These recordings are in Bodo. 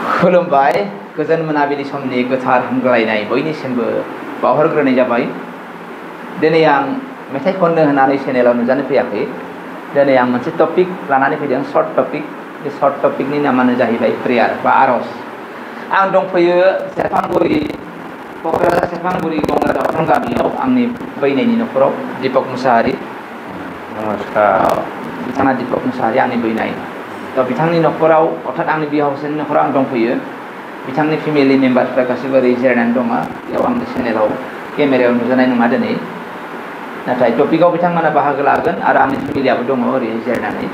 खुलुमबाय गोजोन मोनाबिलि समनि गोथार हामग्लायनाय बयनिसिमबो बावहरग्रोनाय जाबाय। दिनै आं मेथाइ खननो होननानै चेनेलाव नुजानो फैयाखै। दिनै आं मोनसे टपिक लानानै फैदों, सर्ट टपिक। बे सर्ट टपिकनि नामानो जाहैबाय प्रेयार बा आर'ज। आं दंफैयो सेरफांगुरि, क'क्राझार सेरफांगुरि गंगा दावथं गामियाव आंनि बैनायनि न'खराव दीपक मुसाहारि। नमस्कार। बिथाङा दीपक मुसाहारि आंनि बैनाय। बिथांनि न'खराव अर्थात आंनि बिहाव हौवासानि न'खराव आं दंफैयो। बिथांनि फेमिलि मेम्बार्सफ्रा गासैबो ओरै जिरायनानै दङ। बेयाव आंनि चेनेलाव केमेरायाव नुजानाय नङा दिनै, नाथाय टपिकआव बिथांमोना बाहागो लागोन आरो आंनि फेमिलियाबो दङ ओरै जिरायनानै।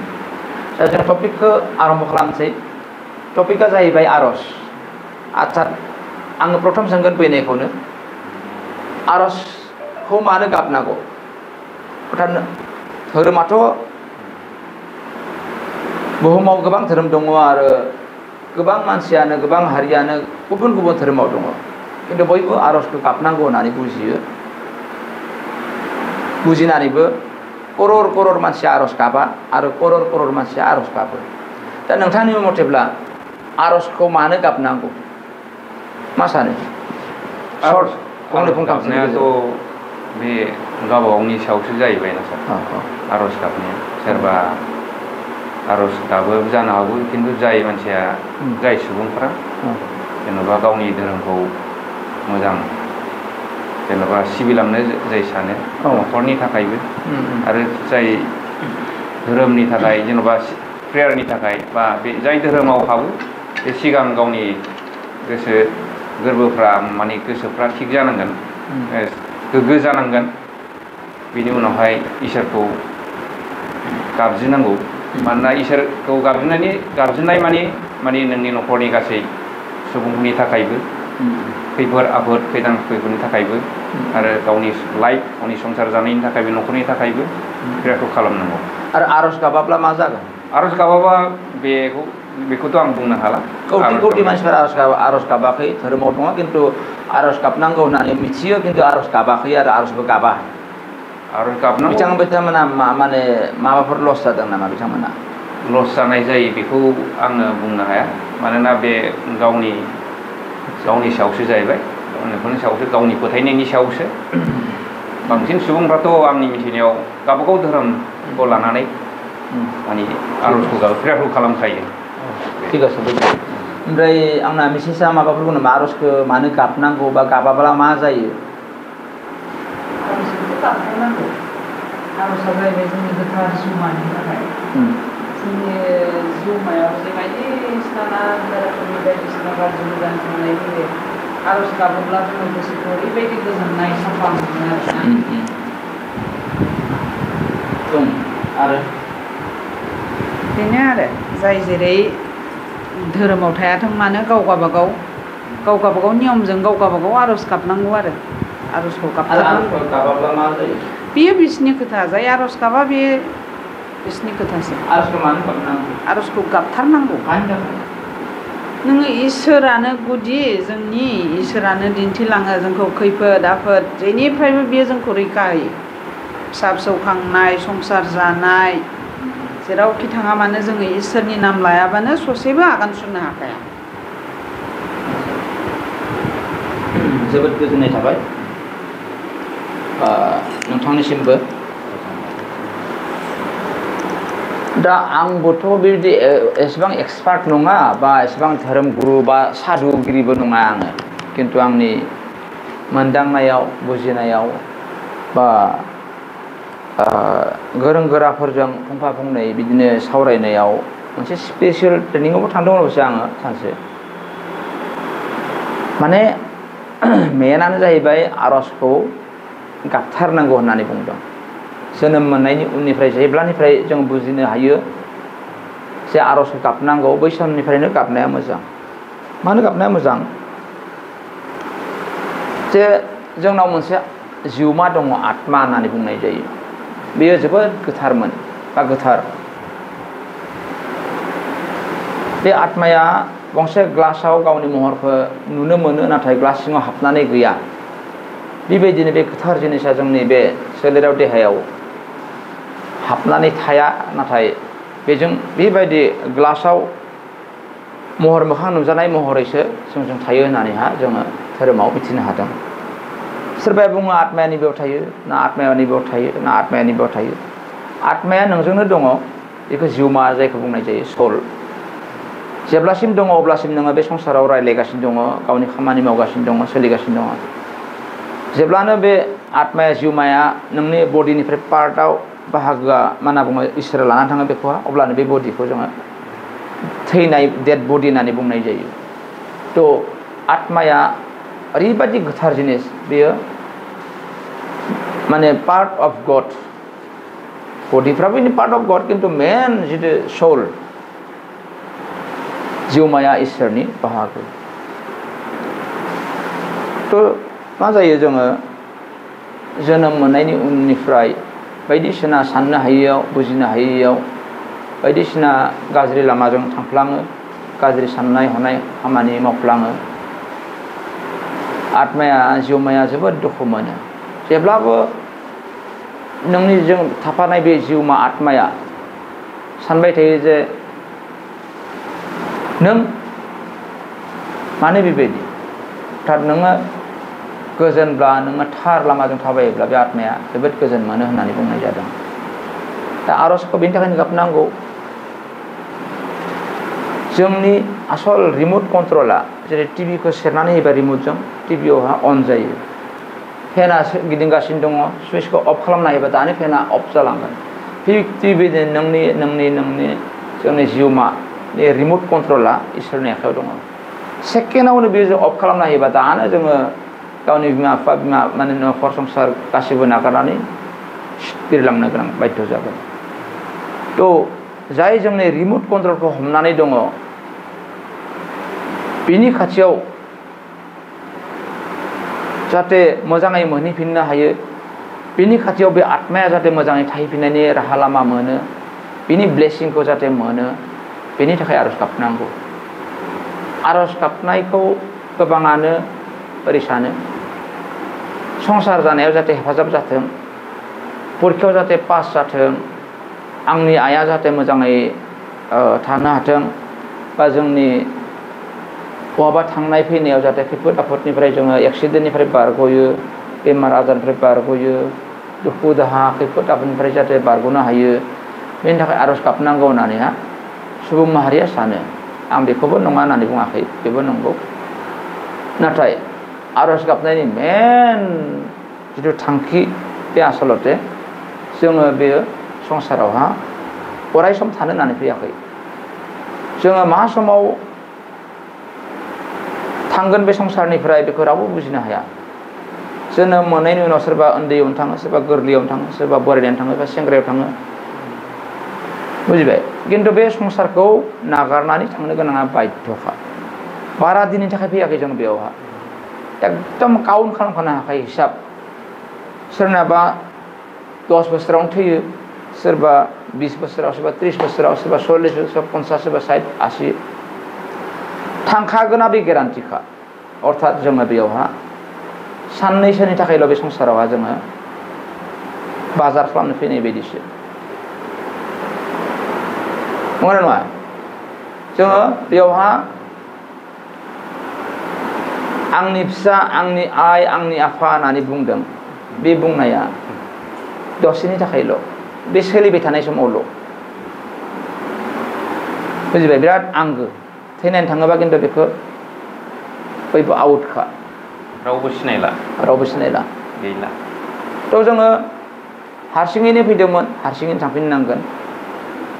दा जों टपिकखौ आरम्भ खालामसै। टपिकआ जाहैबाय आर'ज। आच्छा, आङो प्रथम सोंगोन बैनायखौनो, आर'जखौ मानो गाबनांगौ? अर्थात धोरोमाथ' बुहुमाव गोबां धोरोम दङ आरो गोबां मानसियानो, गोबां हारियानो गुबुन गुबुन धोरोमाव दङ, खिन्थु बयबो आर'जखौ गाबनांगौ होननानै बुजियो। बुजिनानैबो करर करर मानसिया आर'ज गाबा आरो करर करर मानसिया आर'ज गाबो। दा नोंथांनि मथेब्ला आर'जखौ मानो गाबनांगौ? मा सानो? आर'ज गाबनायाथ' बे गावबा गावनि सायावसो जाहैबाय ना सार। आर'ज गाबनाया सोरबा आर'ज गाबो जानो हागौ, खिन्थु जाय मानसिया, जाय सुबुंफ्रा जेनेबा गावनि धोरोमखौ मोजां जेनेबा सिबिलांनो जाय सानो, न'खरनि थाखायबो आरो जाय धोरोमनि थाखाय जेनेबा प्रेयारनि थाखाय, बा बे जाय धोरोमाव हाबो बे सिगां गावनि गोसो गोरबोफ्रा माने गोसोफ्रा थिग जानांगोन, गोग्गो जानांगोन। बेनि उनावहाय इसोरखौ गाबज्रिनांगौ। मानोना इसोरखौ गाबज्रिनाय माने नोंनि न'खरनि गासै सुबुंफोरनि थाखायबो, खैफोद आफोद खैदां खैफोदनि थाखायबो आरो गावनि लाइफ, गावनि संसार जानायनि थाखायबो, न'खरनि थाखायबो प्रेयारखौ खालामनांगौ। आरो आर'ज गाबाब्ला मा जागोन? आर'ज गाबाबा बेखौथ' आं बुंनो हाला। कौटि कौटि मानसिफोरा आर'ज गाबाखै, धोरोमाव दङ खिन्थु आर'ज गाबनांगौ होननानै मिथियो, खिन्थु आर'ज गाबाखै आरो आर'जबो गाबा। आर'ज गाबनांगौ। बिथांमोना माने माबाफोर लस जादों नामा? बिथांमोना लस जानाय जायो बेखौ आङो बुंनो हाया। मानोना बे गावनि सायावसो जाहैबाय, गावनि सायावसो, गावनि फोथायनायनि सायावसो। बांसिन सुबुंफ्राथ' आंनि मिथिनायाव गावबागाव धोरोमखौ लानानै माने आर'जखौ प्रेयारखौ खालामखायो। थिग आहे। ओमफ्राय आंना मिसेसा माबाफोर बुङो नामा? आर'जखौ मानो गाबनांगौ बा गाबाब्ला मा जायो? गाबनांगौ। आर'जआ जाहैबाय जोंनि गोथार जिउमानि थाखाय। जोंनि जिउमायाव जे बायदिसिना रोखोमनि बायदिसिना गाज्रि मोजां साननाय फैयो। आर'ज गाबोब्ला जोङो गोसोखौ ओरैबायदि गोजोननाय, साफा मोनो आरो बेनो आरो जाय जेरै धोरोमाव थायाथों मानो गाव गावबागाव नियमजों गाव गावबागाव आर'ज गाबनांगौ आरो आर'जखौ गाबाब्ला मा जायो? बेयो बिसिनि खोथा। जाय आर'ज गाबा बे बिसिनि खोथासो। आर'जखौ मानो गाबनांगौ? आर'जखौ गाबथारनांगौ। नोङो इसोरानो गुदि, जोंनि इसोरानो दिन्थिलाङो जोंखौ खैफोद आफोद जेनिफ्रायबो बियो जोंखौ रैखा होयो। फिसा फिसौ खांनाय, संसार जानाय, जेरावखि थाङा मानो जोङो इसोरनि नाम लायाबानो ससेबो आगान सुरनो हाखाया। जोबोद गोजोननाय थाबाय नोंथांनिसिमबो। दा आंबोथ' बेबायदि एसेबां एक्सपार्ट नङा बा एसेबां धोरोम गुरु बा साधुगिरिबो नङा आङो, खिन्थु आंनि मोनदांनायाव, बुजिनायाव बा गोरों गोराफोरजों फंफा फंनै बिदिनो सावरायनायाव मोनसे स्पेसियेल ट्रेनिङावबो थांदोंमोन अबसे आङो सानसे। माने मेनानो जाहैबाय आर'जखौ गाबथारनांगौ होननानै बुंदों। जोनोम मोननायनि उननिफ्राय जेब्लानिफ्राय जों बुजिनो हायो जे आर'जखौ गाबनांगौ, बै समनिफ्रायनो गाबनाया मोजां। मानो गाबनाया मोजां? जे जोंनाव मोनसे जिउमा दङ, आत्मा होननानै बुंनाय जायो। बेयो जोबोद गोथारमोन बा गोथार। बे आत्माया गंसे ग्लासाव गावनि महरखौ नुनो मोनो, नाथाय ग्लास सिङाव हाबनानै गैया। बेबायदिनो बे गोथार जिनिसा जोंनि बे सोलेराव, देहायाव हाबनानै थाया, नाथाय बेजों बेबायदि ग्लासाव महर मोखां नुजानाय महरैसो जों थायो होननानैहा जोङो धोरोमाव मिथिनो हादों। सोरबाया बुङो आत्मायानि बेयाव थायो ना आत्मायानि बेयाव थायो ना आत्मायानि बेयाव थायो। आत्माया नोंजोंनो दङ, बेखौ जिउमा जायखौ बुंनाय जायो सोल। जेब्लासिम दङ अब्लासिम नोङो बे संसाराव रायज्लायगासिनो दङ, गावनि खामानि मावगासिनो दङ, सोलिगासिनो दङ। जेब्लानो बे आत्माया जिउमाया नोंनि बडिनिफ्राय पार्टआव बाहागोआ मा होनना बुङो इसोरा लानानै थाङो बेखौहा, अब्लानो बे बडिखौ जोङो थैनाय डेड बडि होननानै बुंनाय जायो। थ' आत्माया ओरैबायदि गोथार जिनिस, बेयो माने part of God. बडिफ्राबो part of God, किन्तु मेन जितु सोल जिउमाया इसोरनि बाहागो। थ' मा जायो, जोङो जोनोम मोननायनि उननिफ्राय बायदिसिना साननो हायैयाव, बुजिनो हायैयाव बायदिसिना गाज्रि लामाजों थांफ्लाङो, गाज्रि साननाय हनाय खामानि मावफ्लाङो। आत्माया जिउमाया जोबोद दुखु मोनो। जेब्लाबो नोंनि जों थाफानाय बे जिउमा आत्माया सानबाय थायो जे नों मानो बेबायदि। अर्थात नोङो गोजोनब्ला, नोङो थार लामाजों थाबायोब्ला बे आत्माया जोबोद गोजोन मोनो होननानै बुंनाय जादों। दा आरजखौ बेनि थाखायनो गाबनांगौ, जोंनि आसल रिमट कन्ट्रला, जेरै टिभिखौ सेरनानै होयोबा रिमटजों टिभियावहा अन जायो, फेना गिदिंगासिनो दङ, सुइचखौ अफ खालामना होयोबा दानि फेना अफ जालांगोन। थिग बेबायदिनो नोंनि जोंनि जिउमा बे रिमट कन्ट्रला इसोरनि आखायाव दङ। सेकेन्डआवनो बे जों अफ खालामना होयोबा दानो जोङो गावनि बिमा बिफा माने न'खर संसार गासिबो नागारनानै बिरलांनो गोनां बाध्य जागोन। थ' जाय जोंनि रिमट कन्ट्रलखौ हमनानै दङ, बिनि खाथियाव जाहाथे मोजाङै मोनहैफिननो हायो, बिनि खाथियाव बे आत्माया जाहाथे मोजाङै थाहैफिननायनि राहा लामा मोनो, बिनि ब्लेसिंखौ जाहाथे मोनो, बेनि थाखाय आरज गाबनांगौ। आरज गाबनायखौ गोबाङानो ओरै सानो, संसार जानायाव जाहाथे हेफाजाब जाथों, परिखायाव जाहाथे पास जाथों, आंनि आइया जाहाथे मोजाङै थानो हाथों, बा जोंनि बहाबा थांनाय फैनायाव जाहाथे खैफोद आफोदनिफ्राय जोङो एक्सिडेन्टनिफ्राय बारग'यो, बेमार आजारनिफ्राय बारग'यो, दुखु दाहा खैफोद आफोदनिफ्राय जाहाथे बारग'नो हायो, बेनि थाखाय आरज गाबनांगौ होननानैहा सुबुं माहारिया सानो। आं बेखौबो नङा होननानै बुङाखै, बेबो नंगौ। नाथाय आरज गाबनायनि मेन जिथु थांखि, बे आसलते जोङो बे संसारावहा अराय सम थानो होननानै फैयाखै। जोङो मा समाव थांगोन बे संसारनिफ्राय बेखौ रावबो बुजिनो हाया। जोनोम मोननायनि उनाव सोरबा उन्दैयावनो थाङो, सोरबा गोरलैयावनो थाङो, सोरबा बोरायनानै थाङो, बा सेंग्रायाव थाङो, बुजिबाय। खिन्थु बे संसारखौ नागारनानै थांनो गोनाङा बाध्यखा। बारा दिननि थाखाय फैयाखै जों बेयावहा, एकदम काउन्ट खालामखानो हाखायो हिसाब। सोरनाबा 10 बोसोरावनो थैयो, सोरबा 20 बोसोराव, सोरबा 30 बोसोराव, सोरबा 40, सोरबा 50, सोरबा 60, 80 थांखागोना, बे गेरान्टिखा। अर्थात जोङो बेयावहा साननैसोनि थाखायल' बे संसारावहा जोङो बाजार खालामनो फैनाय बायदिसो, नंगौना नङा? जोङो बेयावहा आंनि फिसा, आंनि आइ, आंनि आफा होननानै बुंदों, बे बुंनाया दसेनि थाखायल', बे सोलिबाय थानाय समावल', बुजिबाय। बिराद आंगो। थैनानै थाङोबा खिन्थु बेखौ बयबो आउटखा, रावबो सिनायला, गैला। थ' जोङो हारसिङैनो फैदोंमोन, हारसिङैनो थांफिननांगोन।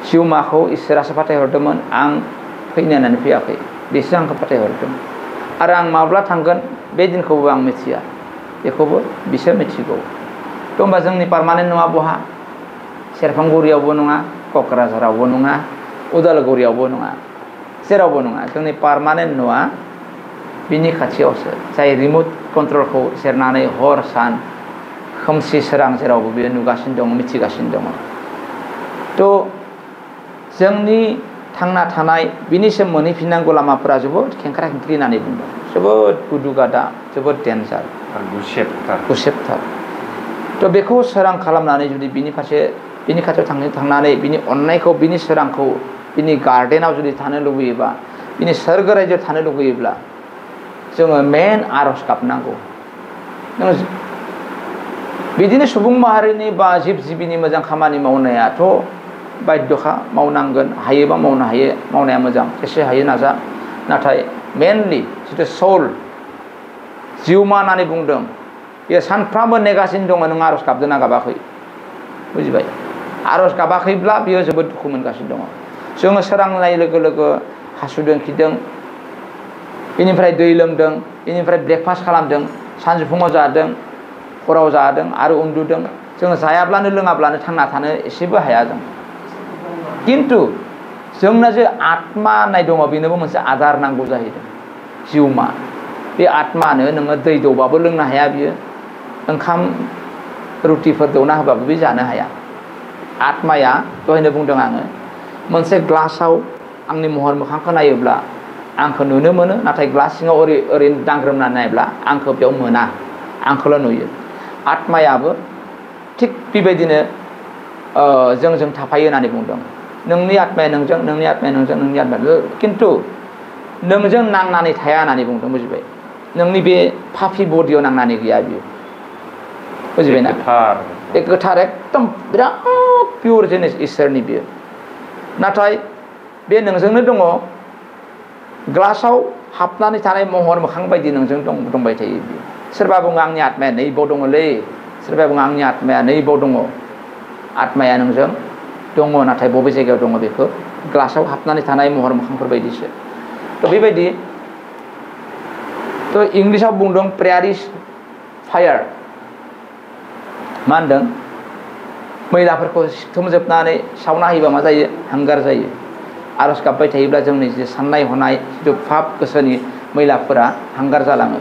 जिउमाखौ इसोरासो फाथायहरदोंमोन, आं फैनो होननानै फैयाखै, बेसो आंखौ फाथायहरदों। आरो आं माब्ला थांगोन बे दिनखौबो आं मिथिया, बेखौबो बिसोर मिथिगौ। थ' होमबा जोंनि पारमानेन्ट न'आ बहा? सेरफांगुरियावबो नङा, क'क्राझारावबो नङा, उदालगुरियावबो नङा, जेरावबो नङा। जोंनि पारमानेन्ट न'आ बिनि खाथियावसो, जाय रिमट कन्ट्रलखौ सेरनानै हर सान खोमसि सोरां जेरावबो बियो नुगासिनो दङ, मिथिगासिनो दङ। थ' जोंनि थांना थानाय, बिनिसिम मोनहैफिननांगौ लामाफोरा जोबोद खेंख्रा खेंख्रि होननानै बुंदों, जोबोद गुदु गादा, जोबोद डेन्जार, गुसेबथार। थ' बेखौ सोरां खालामनानै जुदि बिनि खाथियाव थांनानै बिनि अननायखौ, बिनि सोरांखौ, बिनि गार्डेनाव जुदि थानो लुबैयोबा, बिनि सोरगो रायजोआव थानो लुगैयोब्ला जोङो मेन आरज गाबनांगौ। नों बिदिनो सुबुं माहारिनि बा जिब जिबिनि मोजां खामानि मावनायाथ' बाध्यखा, मावनांगोन, हायोबा मावनो हायो, मावनाया मोजां, एसे हायो नाजा। नाथाय मेनलि जिथु सोल जिउमा होननानै बुंदों, बे सानफ्रामबो नेगासिनो दङ नों आरज गाबदों ना गाबाखै, बुजिबाय? आरज गाबाखैब्ला बियो जोबोद दुखु मोनगासिनो दङ। जोङो सोरांनाय लोगो लोगो हासुदों खिदों, बेनिफ्राय दै लोंदों, बेनिफ्राय ब्रेकफास्ट खालामदों, सानजौफुङाव जादों, हराव जादों आरो उन्दुदों। जोङो जायाब्लानो लोङाब्लानो थांना थानो एसेबो हाया जों। किन्तु जोंना जे आत्मा होननाय दङ, बेनोबो मोनसे आदार नांगौ जाहैदों, जिउमा। बे आत्मानो नोङो दै दौबाबो लोंनो हाया, बियो ओंखाम रुटिफोर दौना होबाबो बे जानो हाया। आत्माया दहायनो बुंदों आङो, मोनसे ग्लासाव आंनि महर मोखांखौ नायोब्ला आंखौ नुनो मोनो, नाथाय ग्लास सिङाव ओरैनो दांग्रोमनानै नायब्ला आंखौ बेयाव मोना, आंखौल' नुयो। आत्मायाबो थिग बेबायदिनो जोंजों थाफायो होननानै बुंदों। नोंनि आत्माया नोंजों, नोंनि आत्माया नोंजों, नोंनि आत्माया, किन्तु नोंजों नांनानै थाया होननानै बुंदों, बुजिबाय? नोंनि बे फाफि बडियाव नांनानै गैया बियो, बुजिबायना? बे गोथार एकदम बिराद पियर जिनिस इसोरनि बियो। नाथाय बे नोंजोंनो दङ, ग्लासाव हाबनानै थानाय महर मोखां बायदि नोंजों दंबाय थायो बियो। सोरबा बुङो आंनि आत्माया नैबाव दङलै, सोरबा बुङो आंनि आत्माया नैबाव दङ। आत्माया नोंजों दङ, नाथाय बबे जायगायाव दङ बेखौ ग्लासाव हाबनानै थानाय महर मोखांफोर बायदिसो। थ' बेबायदि थ' इंलिसाव बुंदों प्रेयार इज फायार। मा होनदों? मैलाफोरखौ सिथुमजोबनानै सावना होयोबा मा जायो? हांगार जायो। आरज गाबबाय थायोब्ला जोंनि जे साननाय हनाय जिथु फाब गोसोनि मैलाफोरा हांगार जालाङो।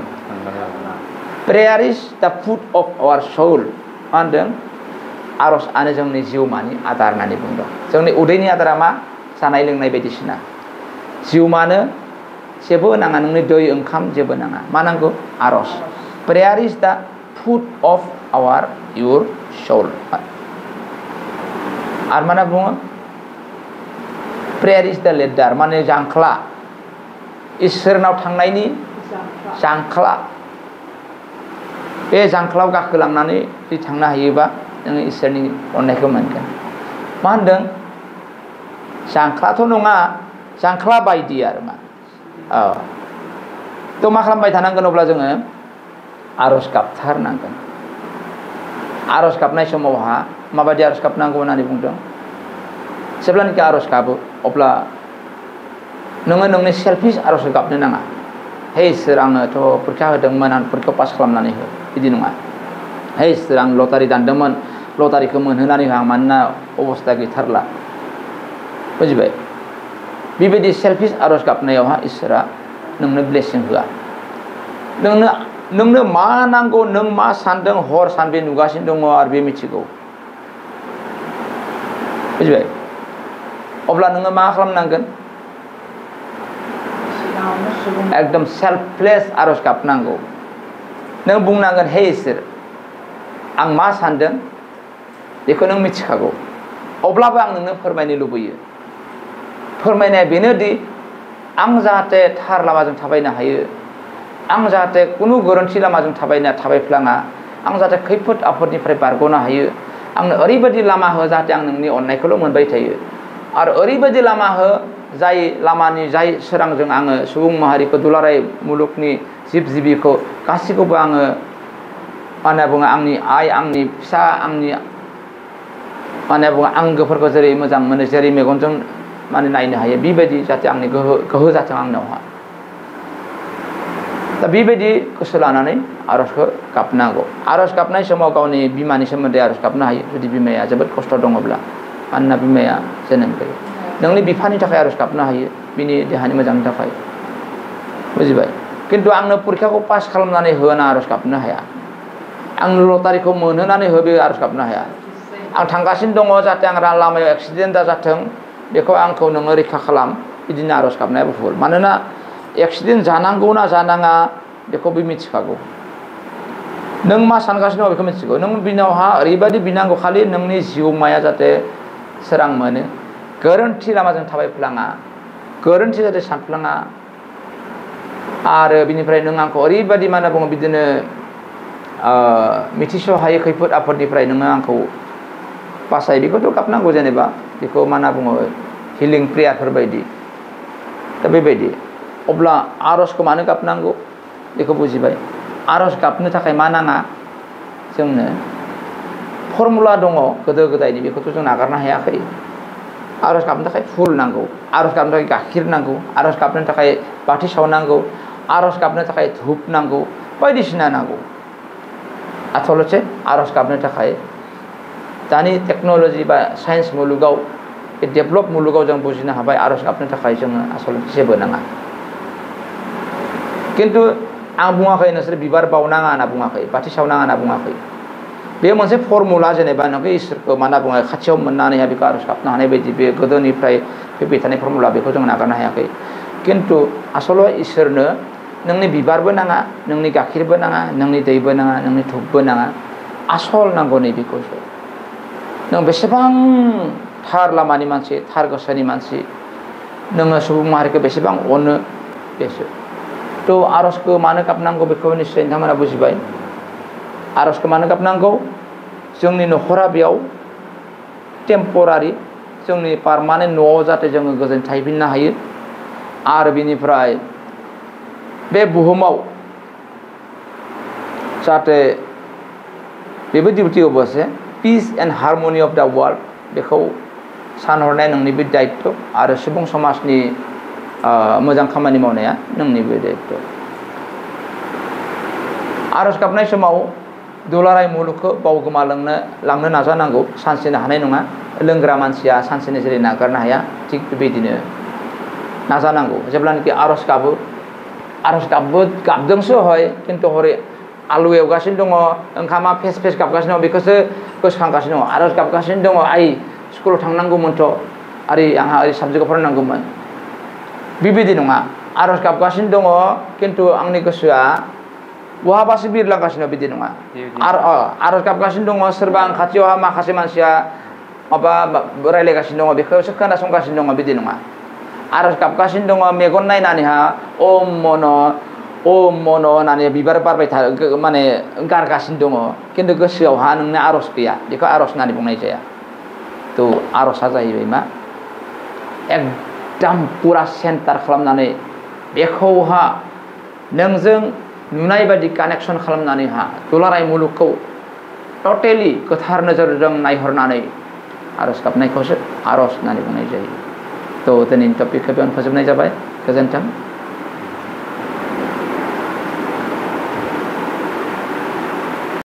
Prayer is the food of आवार सोल। मा होनदों? आरजआनो जोंनि जिउमानि आदार होननानै बुंदों। जोंनि उदैनि आदारा मा? जानाय लोंनाय बायदिसिना। जिउमानो जेबो नाङा, नोंनि दै ओंखाम जेबो नाङा। मा नांगौ? आरज। Prayer is the food of आवार इउर सोल। आरो मा बुङो? प्रेयार इज दा लेडार, माने जांख्ला, इसोरनाव थांनायनि जांख्ला। बे जांख्लायाव गाखोलांनानै जुदि थांनो हायोबा नोङो इसोरनि अननायखौ मोनगोन। मा होनदों? जांख्लाथ' नङा, जांख्ला बायदि आरो मा। थ' मा खालामबाय थानांगोन अब्ला जोङो? आरज गाबथारनांगोन। आरज गाबनाय समावहा माबायदि आरज गाबनांगौ होननानै बुंदों? जेब्लानाखि आरज गाबो अब्ला नोङो नोंनि सेल्फिश आरज गाबनो नाङा। हे इसोर, आङोथ' परिखा होदोंमोन, आं परिखायाव पास खालामनानै हो, बिदि नङा। हे इसोर, आं लटारि दानदोंमोन, लटारिखौ मोनहोनानै हो, आं मानोना अबस्था गैथारला, बुजिबाय? बेबायदि सेल्फिश आरज गाबनायावहा इसोरा नोंनो ब्लेसिं होआ। नोंनो मा नांगौ, नों मा सानदों, हर सान बे नुगासिनो दङ आरो बे मिथिगौ, बुजिबाय? अब्ला नोङो मा खालामनांगोन? एकदम सेल्फलेस आरज गाबनांगौ। नों बुंनांगोन, हे इसोर, आं मा सानदों बेखौ नों मिथिखागौ, अब्लाबो आं नोंनो फोरमायनो लुबैयो। फोरमायनाया बेनोदि आं जाहाथे थार लामाजों थाबायनो हायो, आं जाहाथे कुनु गोरोन्थि लामाजों थाबायफ्लाङा, आं जाहाथे खैफोद आफोदनिफ्राय बारग'नो हायो। आंनो ओरैबायदि लामा हो जाहाथे आं नोंनि अननायखौल' मोनबाय थायो, आरो ओरैबायदि लामा हो जाय लामानि जाय सोरांजों आङो सुबुं माहारिखौ, दुलाराय मुलुगनि जिब जिबिखौ गासैखौबो आङो मा होनना बुङो, आंनि आइ, आंनि फिसा, आंनि मा होनना बुङो आंगोफोरखौ जेरै मोजां मोनो, जेरै मेगनजों माने नायनो हायो, बेबायदि जाहाथे आंनि गोहो जाथों आंनावहा। दा बेबायदि गोसो लानानै आरजखौ गाबनांगौ। आरज गाबनाय समाव गावनि बिमानि सोमोन्दै आरज गाबनो हायो, जुदि बिमाया जोबोद खस्थ' दङब्ला, मानोना बिमाया जोनोम गैया। नोंनि बिफानि थाखाय आरज गाबनो हायो, बिनि देहानि मोजांनि थाखाय, बुजिबाय? किन्तु आंनो परिखाखौ पास खालामनानै हो होनना आरज गाबनो हाया। आंनो लटारिखौ मोनहोनानै हो, बे आरज गाबनो हाया। आं थांगासिनो दङ, जाहाथे आं लामायाव एक्सिडेन्ट दाजाथों, बेखौ आंखौ नोङो रैखा खालाम, बिदिनो आरज गाबनायाबो भुल। मानोना एक्सिडेन्ट जानांगौ ना जानाङा बेखौ बे मिथिखागौ। नों मा सानगासिनो दं बेखौ मिथिगौ। नों बिनावहा ओरैबायदि बिनांगौ, खालि नोंनि जिउमाया जाहाथे सोरां मोनो, गोरोन्थि लामाजों थाबायफ्लाङा, गोरोन्थि जाहाथे सानफ्लाङा आरो बिनिफ्राय नों आंखौ ओरैबायदि मा होनना बुङो बिदिनो मिथिस' हायै खैफोद आफोदनिफ्राय नोङो आंखौ बासाय बेखौथ' गाबनांगौ जेनेबा बेखौ मा होनना बुङो हिलिं प्रेयारफोर बायदि दा बेबायदि अब्ला आर'जखौ मानो गाबनांगौ बेखौ बुजिबाय आर'ज गाबनो थाखाय मा नाङा जोंनो फर्मुला दङ गोदो गोदायनि बेखौथ' जों नागारनो हायाखै आर'ज गाबनो थाखाय फुल नांगौ आर'ज गाबनो थाखाय गाइखेर नांगौ आर'ज गाबनो थाखाय बाथि सावनांगौ आर'ज गाबनो थाखाय धुप नांगौ बायदिसिना नांगौ आसलथे आर'ज गाबनो थाखाय दानि टेक्न'लजि बा साइन्स मुलुगाव बे डेभेलप मुलुगाव जों बुजिनो हाबाय आर'ज गाबनो थाखाय जोङो आसलथे जेबो नाङा खिन्थु आं बुङाखै नोंसोर बिबार बावनाङा होनना बुङाखै बाथि सावनाङा होनना बुङाखै बे मोनसे फर्मुला जेनेबा नोंखौ इसोरखौ मा होनना बुङो खाथियाव मोननानैहाय बेखौ आर'ज गाबनो हानाय बायदि बे गोदोनिफ्राय फैबाय थानाय फर्मुला बेखौ जों नागारनो हायाखै खिन्थु आसलाव इसोरनो नोंनि बिबारबो नाङा नोंनि गाइखेरबो नाङा नोंनि दैबो नाङा नोंनि धुपबो नाङा आसल नांगौ नैबेखौसो नों बेसेबां थार लामानि मानसि थार गोसोनि मानसि नोङो सुबुं माहारिखौ बेसेबां अनो बेसो थ' आर'जखौ मानो गाबनांगौ बेखौ निश्चय नोंथांमोना बुजिबाय आर'जखौ मानो गाबनांगौ जोंनि न'खरा बेयाव टेम्परारि जोंनि पारमानेन्ट न'आव जाहाथे जोङो गोजोन थाहैफिननो हायो आरो बिनिफ्राय बे बुहुमाव जाहाथे बेबो डिउटि अबसे peace and harmony of the world बेखौ सानहरनाया नोंनि बे दायित्व आरो सुबुं समाजनि मोजां खामानि मावनाया नोंनि बे दायित्व आर'ज गाबनाय समाव दुलाराय मुलुगखौ बावगोमालांनो नाजानांगौ सानसेनो हानाय नङा लोंग्रा मानसिया सानसेनो जेरै नागारनो हाया थिग बेबायदिनो नाजानांगौ जेब्लानाखि आर'ज गाबदोंसो हय खिन्थु हरै आलु एवगासिनो दङ ओंखामा फेस फेस गाबगासिनो दङ बेखौसो गोसोखांगासिनो दङ आर'ज गाबगासिनो दङ आइ स्कुलाव थांनांगौमोनथ' आंहा ओरै साबजेक्टआव फरायनांगौमोन बेबायदि नङा आर'ज गाबगासिनो दङ खिन्थु आंनि गोसोआ बहाबासो बिरलांगासिनो बिदि नङा आर'ज गाबगासिनो दङ सोरबा आं खाथियावहा माखासे मानसिया माबा रायज्लायगासिनो दङ बेखौसो खोनासंगासिनो दङ बिदि नङा आर'ज गाबगासिनो दङ मेगन नायनानैहा ओम मन' होननानै बिबार बारबाय माने गारगासिनो दङ खिन्थु गोसोआवहा नोंनि आर'ज गैया बेखौ आर'ज होननानै बुंनाय जाया थ' आर'जआ जाहैबाय मा एकदम पुरा सेन्टार खालामनानै बेखौहा नोंजों नुनाय बायदि कानेक्सन खालामनानैहा दुलाराय मुलुगखौ टटेलि गोथार नोजोरजों नायहरनानै आर'ज गाबनायखौसो आर'ज होननानै बुंनाय जायो थ' दिनैनि टपिकखौ बेयावनो फोजोबनाय जाबाय गोजोन्थों